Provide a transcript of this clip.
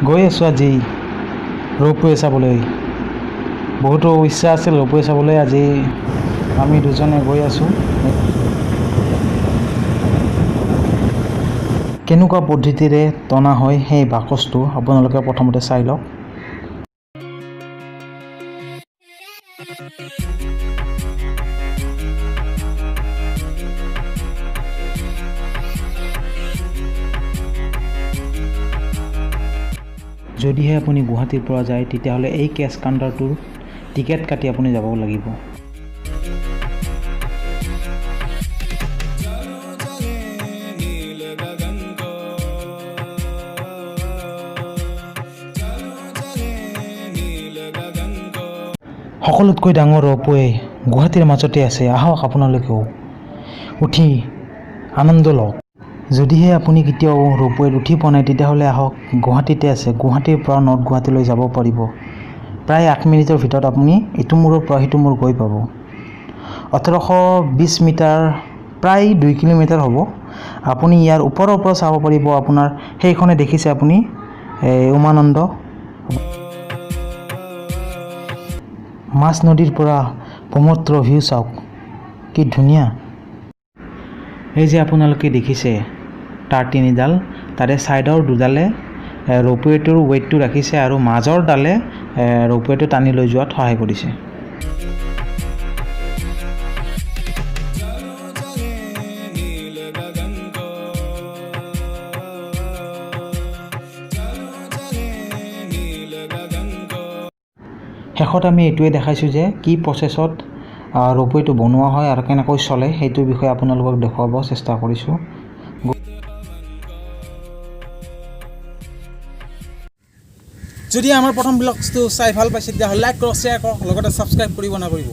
গৈ আছোঁ আজি ৰ'পৱে চাবলৈ। বহুতো ইচ্ছা আছিল ৰ'পৱে চাবলৈ। আজি আমি দুজনে গৈ আছোঁ। কেনেকুৱা পদ্ধতিৰে টনা হয় সেই বাকচটো, আপোনালোকে প্ৰথমতে চাই লওক। যদিহে আপুনি গুৱাহাটীৰ পৰা যায়, তেতিয়াহ'লে এই কেছ কাউণ্টাৰটোৰ টিকেট কাটি আপুনি যাব লাগিব। चलो चले नील गगन को, चलो चले नील गगन को। সকলোতকৈ ডাঙৰ ৰ'পৱে গুৱাহাটীৰ মাজতে আছে। আহক, আপোনালোকেও উঠি আনন্দ লওক। যদিহে আপুনি কেতিয়াও ৰ'পৱেত উঠি পোৱা নাই, তেতিয়াহ'লে আহক, গুৱাহাটীতে আছে। গুৱাহাটীৰ পৰা নৰ্থ গুৱাহাটীলৈ যাব পাৰিব। প্ৰায় 8 মিনিটৰ ভিতৰত আপুনি ইটো মূৰৰ পৰা সিটো মূৰ গৈ পাব। 1820 মিটাৰ, প্ৰায় 2 কিলোমিটাৰ হ'ব। আপুনি ইয়াৰ ওপৰৰ পৰা চাব পাৰিব। আপোনাৰ সেইখনে দেখিছে আপুনি, এই উমানন্দ মাজ নদীৰ পৰা ব্ৰহ্মপুত্ৰ ভিউ চাওক, কি ধুনীয়া! এই যে আপোনালোকে দেখিছে তাৰ তিনিডাল, তাৰে ছাইডৰ দুডালে ৰ'পৱেটোৰ ৱেইটটো ৰাখিছে আৰু মাজৰ ডালে ৰ'পৱেটো টানি লৈ যোৱাত সহায় কৰিছে। चलो चले नील गगन को, चलो चले नील गगन को। শেষত আমি এইটোৱে দেখাইছোঁ যে কি প্ৰচেছত ৰ'পৱেটো বনোৱা হয় আৰু কেনেকৈ চলে, সেইটোৰ বিষয়ে আপোনালোকক দেখুৱাব চেষ্টা কৰিছোঁ। যদি আমাৰ প্ৰথম ব্লগটো চাই ভাল পাইছে, তেতিয়াহ'লে লাইক কৰক, শ্বেয়াৰ কৰক, লগতে ছাবস্ক্ৰাইব কৰিব নাপাহৰিব।